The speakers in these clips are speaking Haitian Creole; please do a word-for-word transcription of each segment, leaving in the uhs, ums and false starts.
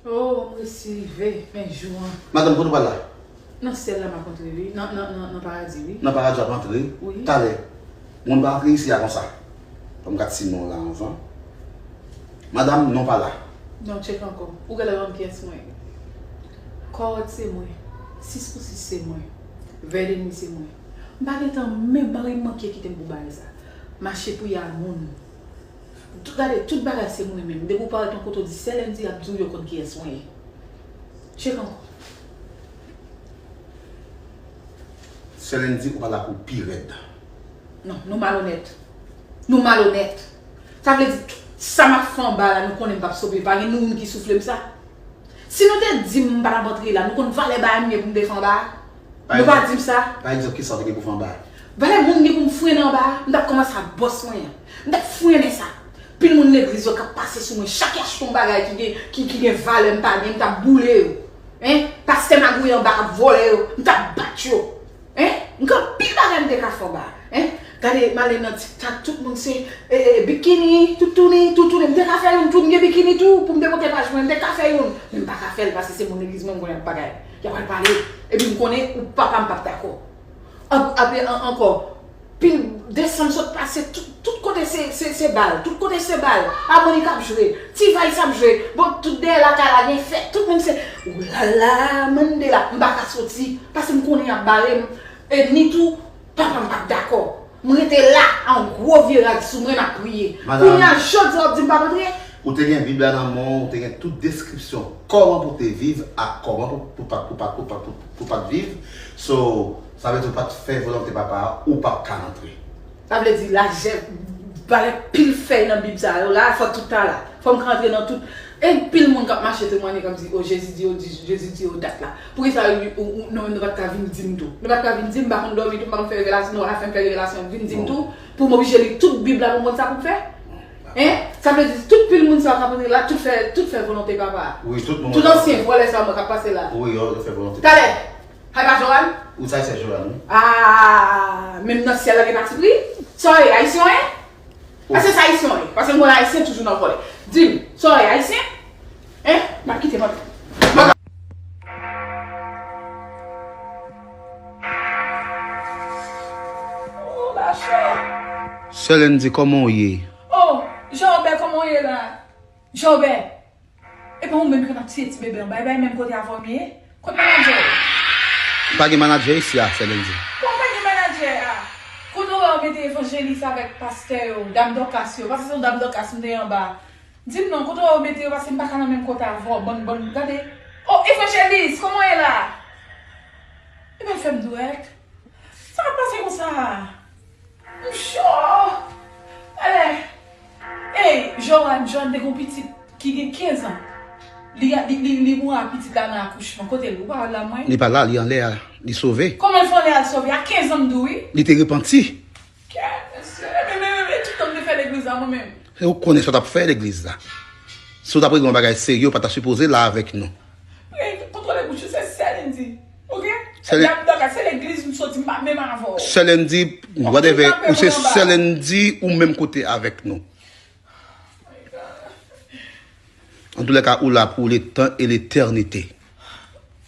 Oh, m resi rive, men jou an. Madanm, kote w pral la? Nan syèl la m ap antre wi, nan, nan, nan, nan paradi wi. Nan paradi w ap antre? Wi. Talè, moun pa antre isi a konsa. Fò m ka ti non la anvan. Madanm, non pa la. Non, tcheke ankò. Ou genlè konn kiyès mwen ye. Kòwòt se mwen. Sis pou sis se mwen. Vè de nwi se mwen. M pa gentan menm mari m manke kite m pou bagay sa. Mache pou y a moun. Tout, gade, tout bagay se mwen menm. Depi w parèt yon kote w di sè Lundi, y ap di w yo konn kiyès mwen ye. Tcheke ankò. Sè Lundi, ou pa la pou pi rèd. Non, nou malonèt. Nou malonèt. Sa vle di, tout sa m ap fè anba la, nou konnen m p ap sope. Pa gen nou moun ki soufle m sa. Si nou te di m m pa t ap antre la, nou konn valè bagay m ye pou m te fè anba a? Nou pa di m sa. Pa egzanp, kisa w te gen pou fè anba a? Valè moun gen pou m frennen anba a, m t ap kòmanse ak bòs mwen an. M t ap frennen sa. Pil moun legliz yo k ap pase sou mwen, chak y achte yon bagay ki gen, ki, ki gen valè m pa gen, m t ap boule yo. Hein? Pastè magouye anba k ap vòlè yo, m t ap bat yo. Hein? M gen anpil bagay m te ka fè anba a. Hein? Gade, m ale nan TikTok, tout moun se, e, e, bikini, toutouni, toutouni. M te ka fè youn tou, m gen bikini tou, pou m te monte paj mwen, m te ka fè youn. Men m pa ka fè l, paske se moun legliz mwen, m konnen y ap bagay. Y ap al pale. Epi m konnen ou papa m p ap dakò. Ap-, ape an-, ankò. Pil desanm sot pase, tout, tout kote se, se, se bal. Tout kote se bal. Amoni k ap jwe. T-Vice ap jwe. Bon, tout dèyè lakay la gen fèt. Tout moun se, oulala, Mandela. M pa ka soti. Paske m konnen y ap bare m. E ni tou, papa m p ap dakò. M rete la, an gwo vye rad sou mwen, m ap priye. Kounye a, jodi a, w ap di m p ap antre? Ou te gen Bib la nan men w, ou te gen tout deskripsyon kòman pou te viv ak kòman pou, pou pa, pou pa, pou pa, pou, pou pa t viv. So, sa vle di ou pa t fè volonte Papa a, ou p ap ka rantre. Sa vle di lajè, valè pil fèy nan Bib sa yo la, fò tout ta la. Fò m ka antre nan tout. E pil moun k ap mache temwanye k ap di, o, Jezi di yo, di, Jezi di yo dat la. Poukisa ou, ou, ou, nou menm nou pa t ka vin di m tou? Nou pa t ka vin di m, m pa konn dòmi tou, m pa konn fè revelasyon, nou pa ka fè m fè revelasyon, vin di m tou, pou m oblije li tout Bib la pou m konn sa pou m fè? Hein? Sa vle di tout pil moun sa yo k ap antre la, tout fè, tout fè volonte Papa a. Wi, tout moun. Tout ansyen vòlè sa yo k ap pase la. Wi, yo, yo fè volonte. Talè! Hay pa Johan? Ou sa se Johan, wi. Ah, menm nan syèl la gen patipri? Sa w ye, ayisyen w ye? Paske sa ayisyen w ye. Paske m konn ayisyen toujou nan vòlè. Di m, sa w ye, ayisyen? Hein? M ap kite m ap. Oh, Bacho! Sè Lundi, kòman w ye? Oh, Jean Robert, kòman w ye la? Jean Robert! Epa ou menm ki konn ap tiye ti bebe anba, e pa menm kote avè w m ye? Kot manadjè yo? Pa gen manadjè isi a, sè Lundi. Kòman pa gen manadjè a? Kote w wè yo mete evanjelis avèk pastè yo, dam Dòkas yo, paske se yon dam Dòkas m te ye anba. Di m non, kote w wè yo mete yo, paske m pa ka nan menm kote avè w, bann, bann, gade. Oh, evanjelis, kòman w ye la? Epa l fè m dwèt. Sa k ap pase konsa a? M cho! Alè! Ey, Johan, Johan te gen yon pitit ki gen kenz an. Li, li, li, li mouri ak pitit la nan akouchman. Kote l? Ou pa wè l la, mwen? Li pa la, li anlè a. Li sove. Kòman l fè anlè a sove? A kenz an m di w, wi. Li te repanti. Kè, mesye, men, men, men, men, tout tan m te fè legliz la, mwen menm. E ou konnen sa w t ap fè legliz la. Si w t ap regle yon bagay serye, ou pa ta sipoze la avèk nou. Ey, kontwole bouch ou, se sè Lundi. Oke? Sè Lundi. Dam Dòkas, se legliz m soti, m pa menm avè w. Sè Lundi, whatever, ou se sè Lundi, ou menm kote avèk nou. Antoulèka, ou la pou le tan e letènite.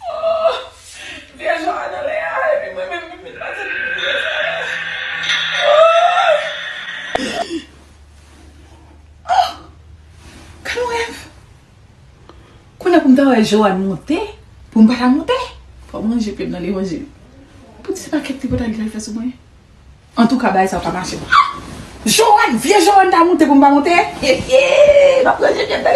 Oh, vye Johan anlè a, epi mwen menm, m vin pase pou vye sa. Oh! Oh! Gade yon rèv! Kounye a pou m ta wè Johan monte, pou m pa ta monte, fò m ranje pye m nan levanjil. Pou di se pa kèk tripotay li t al fè sou mwen. Antouka, bagay sa yo pa mache. Ah! Johan, vye Johan ta monte pou m pa monte? He, he, m ap ranje pye m nan